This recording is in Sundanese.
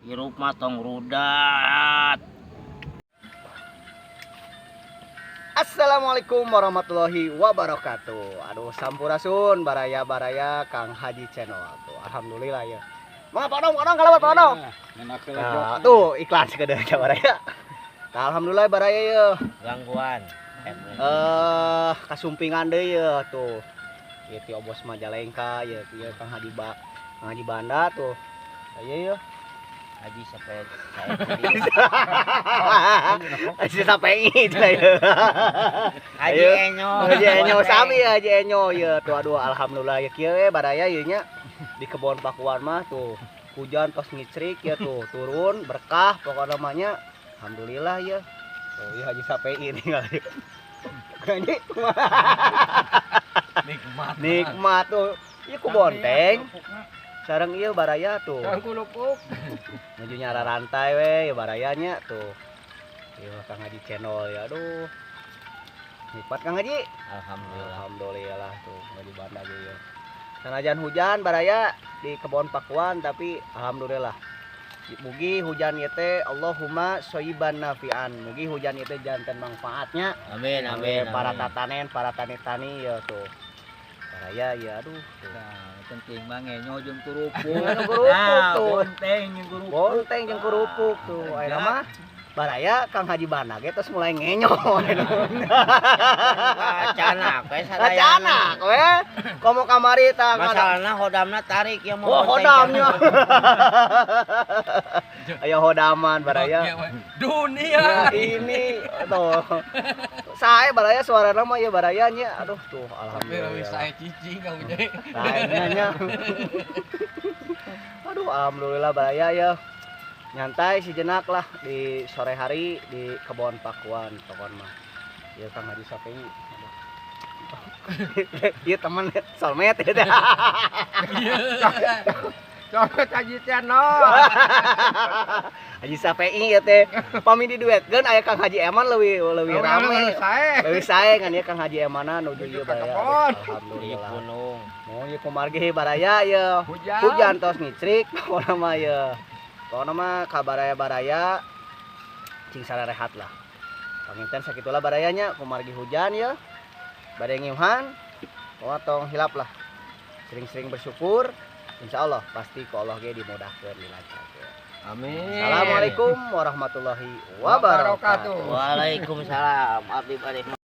Hirup mah tong rudat. Assalamualaikum warahmatullahi wabarakatuh. Aduh, sampurasun baraya-baraya Kang Haji Channel tuh. Alhamdulillah ya. Mangga, Pak Dong, Pak Dong, kalawat, Pak Dong. Nah, tuh iklan sekedar ya, baraya. Nah, alhamdulillah, baraya ya. Gangguan. Kasumpingan deui ya tuh. Ieu ti Obos Majalengka ya, ieu Kang Haji Kang Haji Banda tuh. Aya ya. Haji sampai saya. Haji Sapengi cenah ya. Haji Ayo. Enyo. Haji Enyo sami ya, Haji Enyo ya tuh. Aduh, alhamdulillah ya, kieu we, baraya, ieu nya di kebon Pakuan mah tuh hujan tos ngicrik ya, tuh turun berkah pokoknya namanya, alhamdulillah ya. Tuh ya, Haji Sapi ini kali. Haji. Nikmat. Nikmat tuh ieu ku bonteng sareng ieu, baraya, tuh. Kang kulupuk. Nuju nyara rantai we ya, barayanya tuh. Ieu Kang Haji Channel ya, aduh, nikmat, Kang Haji. Alhamdulillah. Alhamdulillah tuh Haji Banda ge ya. Sanajan hujan, baraya, di kebon Pakuan, tapi alhamdulillah. Mugi hujan ieu teh Allahumma shoyiban nafian. Mugi hujan ieu teh janten manfaatnya. Amin, amin. Para amin. tatanen, para tani-tani ya tuh. Baraya ya, aduh tuh. Nah, penting mah ngenyo jeung kerupuk. Jeung kerupuk Nah, tuh. Bonteng jeung kerupuk. Bonteng jeung kerupuk tuh. Ayeuna mah baraya Kang Haji Banda ge tos mulai ngenyo. Kacana we sadayana. Kacana we. Komo kamari tah. Masalahna hodamna tarik ya mau. Oh, hodamnya. Ayo hodaman, baraya. Dunia. Ya, ini tuh. Saya, baraya, suara nama ya, barayanya. Aduh tuh, Tapi alhamdulillah. saya cicing kamu jadi. Sae nya. Aduh, alhamdulillah, baraya ya. Nyantai sejenak lah di sore hari di kebon Pakuan pokon mah. Ya, Kang Haji Sapi. Iya, teman solmet ya. Coba Haji Channel. Haji Sapi ya teh. Pami diduetkeun aya Kang Haji Eman leuwih leuwih rame. Saya. Leuwih sae kan ya Kang Haji Emana nuju ieu, Nuju ka baraya. kebon. Di Alhamdulillah. gunung. Mau ieu kumargi, baraya ya. Hujan. Hujan tos ngicrik pokona mah ya. Pokona mah ka baraya-baraya cing sarehat lah. Panginten sakitulah barayanya, kumargi hujan ya. Bade ngiuhan, pokona tong hilap lah. Sering-sering bersyukur, insya Allah pasti ku Allah ge dimudahkeun, dilancarkeun. Amin. Assalamualaikum warahmatullahi wabarakatuh. Wabarakatuh. Waalaikumsalam. Abdi balik.